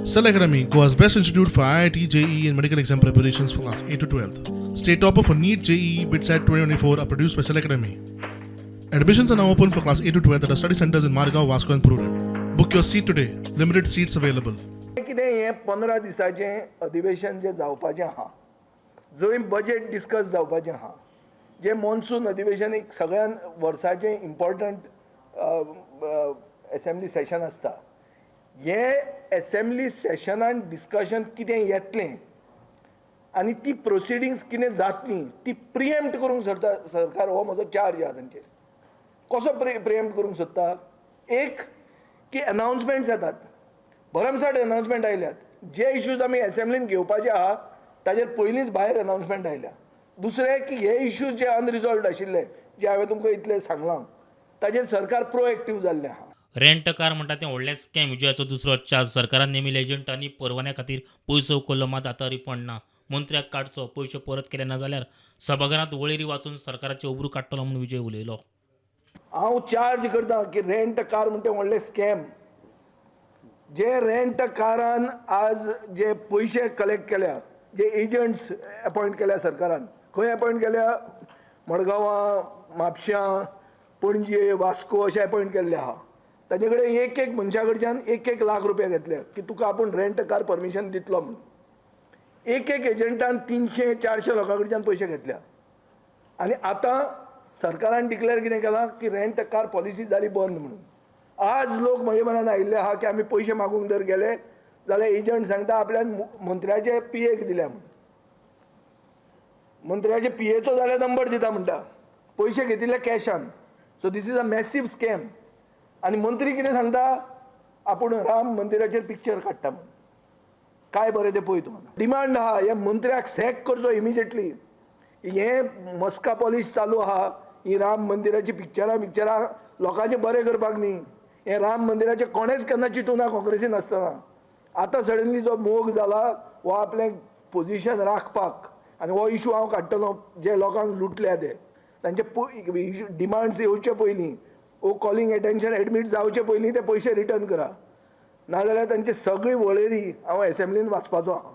Cell Academy, Goa's best institute for IIT, JEE, and medical exam preparations for class 8 to 12. State topper for NEET, JEE, BITSAT 2024 are produced by Cell Academy. Admissions are now open for class 8 to 12 at our study centers in Margao, Vasco, and Prudent. Book your seat today. Limited seats available. कितें हें 15 दिसाचें अधिवेशन जें जावपाचें आहा, जंय budget discuss जावपाचें आहा, जें मॉन्सून अधिवेशन एक सगळ्यान वर्साचें इम्पॉर्टंट एसेंब्ली सेशन आसता, हें एसेंब्ली सेशनान डिस्कशन कितें येतलें आनी ती प्रोसिडिंग्स कितें जातली ती प्रिएम्प्ट करूंक सोदता सरकार. हो म्हजो चार्ज आहा तांचेर. कसो प्रिएम्प्ट करूंक सोदता? एक की अनाउन्समेंट्स येतात, भरमसाठ अनाउन्समेंट आयल्यात. जे इश्यूज आमी एसेंब्लीन घेवपाचे आहा ताजेर पयलींच भायर अनाउन्समेंट आयल्या. दुसरें की हे इश्यूज जे अनरिजॉल्वड आशिल्ले, जे हांवें तुमकां इतलें सांगलां, ताजेर सरकार प्रोएक्टीव जाल्लें आहा. रेंट कार म्हणटा तें व्हडलें स्कॅम. विजयाचो दुसरो चार्ज. सरकारान नेमिल्ल्या एजंटांनी परवान्या खातीर पयसो उखल्लो, मात आतां रिफंड ना. मंत्र्याक काडचो, पयशे परत केले ना जाल्यार सभाघरांत वळेरी वाचून सरकाराची अब्रू काडटलो म्हूण विजय उलयलो. हांव चार्ज करता की रेंट कार म्हणटा व्हडलें स्कॅम. जे रेंट कारान आज जे पयशे कलेक्ट केल्या, जे एजंट्स अपॉयंट केल्या सरकारान, खंय अपॉयंट केल्या? मडगांवां, म्हापश्यां, पणजे, वास्को अशें अपॉयंट केल्ले आहा. ताजे कडेन एक एक मनशा कडच्यान 1-1 लाख रुपया घेतले की तुका आपूण रेंट कार परमिशन दितलो म्हणून. एक एक एजंटान 300-400 लोकां कडच्यान पयशे घेतल्या आनी आतां सरकारान डिक्लेअर कितें केलां की रेंट कार पॉलिसी जाली बंद म्हणून. आज लोक म्हजे मनान आयिल्ले आहा की आमी पयशे मागूंक जर गेले जाल्यार एजंट सांगता आपल्यान मंत्र्याचे पीएक दिल्या म्हणून. मंत्र्याचे पीएचो जाल्यार नंबर दिता म्हणटा. पयशे घेतिल्ले कॅशान. So this is a massive scam. आनी मंत्री कितें सांगता? आपूण राम मंदिराचेर पिक्चर काडटा म्हणून. काय बरें तें पळय. तुमकां डिमांड आहा, ह्या मंत्र्याक सॅक करचो इमिजिएटली. हें मस्का पॉलिश चालू आहा. ही राम मंदिराची पिक्चरां पिक्चरां लोकांचें बरें करपाक न्ही. हें राम मंदिराचें कोणेच केन्ना चिंतूं ना काँग्रेसीन आसतना. आतां सडनली जो मोग जाला हो आपलें पोजिशन राखपाक. आनी हो इशू हांव काडटलो. जे लोकांक लुटल्या ते तांचे डिमांड्स येवचे पयलीं वो कॉलिंग एटेन्शन एडमीट जावचे पयलीं ते पयशे रिटर्न करा, नाजाल्यार तांची सगळी वळेरी हांव एसेंब्लीन वाचपाचो आहा.